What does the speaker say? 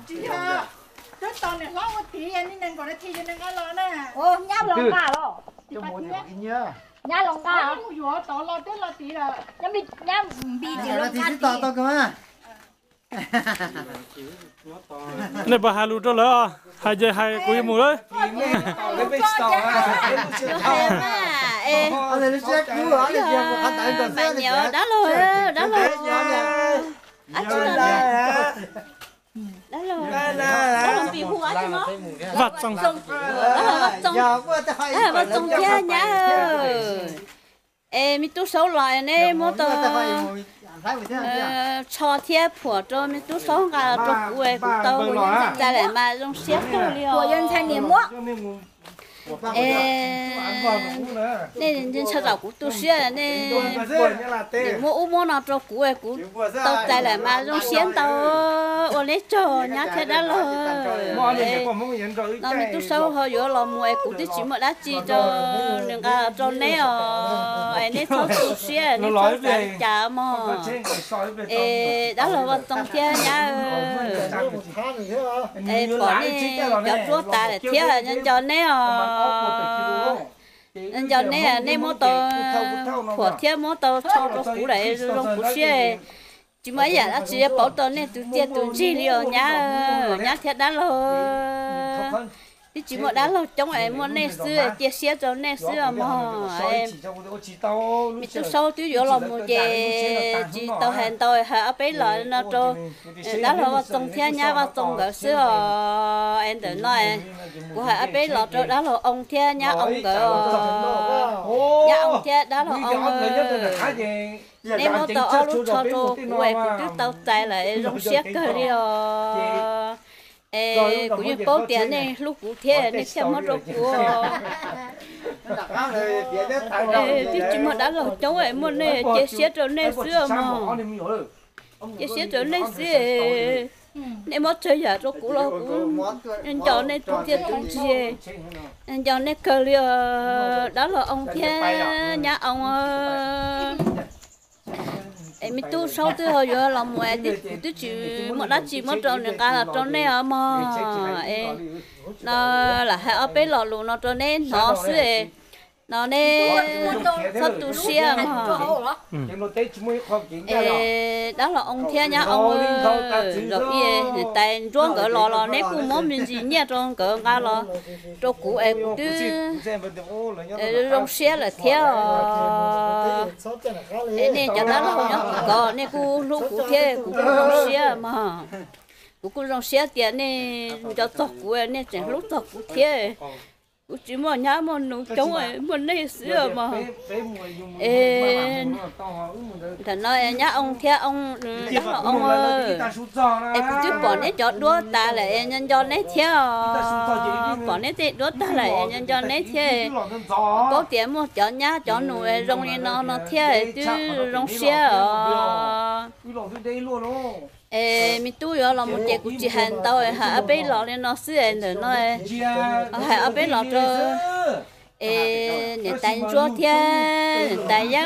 Tsis yog, twb tau niam hlob ua tid, ni nees nkaum nas this yus nees nqa los na. Nyab los nqa los. Nyab los nqa. Mus yuav tod los twb los tid lawm. Nyab npis tsis los nqa tid. Nej puas hais lus rau lawv? Hais ces hais, kuv yuav mus lawm. Mas nyiam dab laug, dab laug. Dab laug, dab laug npis hu dab tsi no? Vaj Txoos. Dab laug Vaj Txoos, dab laug Vaj Txoos thiab nyab. Es me tub Saub los es neb muab tau tsho thiab phuam rau me tub Saub nqa los rau kuv es kuv tau mus yeej txais lawm mas zoo siab kawg li os. Es nej ntshaw zaum kuv tu siab, nej muab ub muab no rau kuv es kuv tau txais lawm mas zoo siab ntau. Ua neb tsaug nyab thiab dab laug. No me tub Saub ho yuav los mus es kuv twb tsis muaj dab tsi rau nws nqa los rau neb os, es neb txhob tu siab, neb txhob xav li cas mog. Es dab laug Vaj Txoos thiab nyab, es pom nej cov duab tas lawm thiab, nco neb os. Nco neb, neb muab tau phuam thiab muab tau tsho rau kuv lawm zoo kuv siab. Tsis muaj ib yam dab tsi pauv tau nej tus txiaj tus ntsig li os nyab, nyab thiab dab laug. Twb tsis muaj dab laug coob es muaj nej xwb, cia siab rau nej xwb os mog. Me tub Saub twb yuav los mus ces tsis tau hais ntau, hais ob peb los no rau dab laug Vaj Txoos thiab nyab Vaj Txoos nkawd xwb os. Es ntawm no kuv hais ob peb los rau dab laug Oo thiab nyab Oo nkawd. Nyab Oo thiab dab laug Oo, neb muab tau ob lub tsho rau kuv es kuv twb tau txais lawm, zoo siab kawg li os. Es kuv yeej paub tias nej hlub kuv thiab nej thiaj muab rau kuv. Twb tsis muaj dab laug coob es muaj nej, cia siab rau nej xwb mog. Cia siab rau nej xwb. Nej muab tsawg yam rau kuv los kuv nco nej tus txiaj tus ntsig, nco nej kawg li os dab laug Oo thiab nyab Oo. Es me tub Saub twb ho yuav los mus es kuv twb tsis muaj dab tsi muab rau nws nqa los rau nej os mog. Es no lam hais ob peb lo lus no rau neb hnov xwb, no neb txhob tu siab mog. Es dab laug Oo thiab nyab Oo, zaum ib niam tais Ntsuab nkawd los los neb kuj muab me ntsis nyiaj rau nkawd nqa los rau kuv es kuv twb zoo siab lawm thiab os. Es nej cov dab laug nyob tim ko nej kuj hlub kuv thiab kuv kuj zoo siab mog. Kuv kuj zoo siab tias nej nco txog kuv, nej tseem hlub txog kuv thiab. Kuv tsis muaj nyab muaj nus coob, muaj nej xwb mog. Es ntawm no nyab Oo thiab dab laug Oo, es kuv twb pom neb cov duab tas lawm es nco neb thiab os. Pom neb tej duab tas lawm es nco neb thiab. Paub tias muaj cov nyab cov nus zoo li no no thiab twb zoo siab os. Es me tub yuav los mus ces kuv tsis hais ntau, hais ob peb lo li no xwb es ntawm no hais ob peb lo rau es niam tais Ntsuab thiab niam tais Yab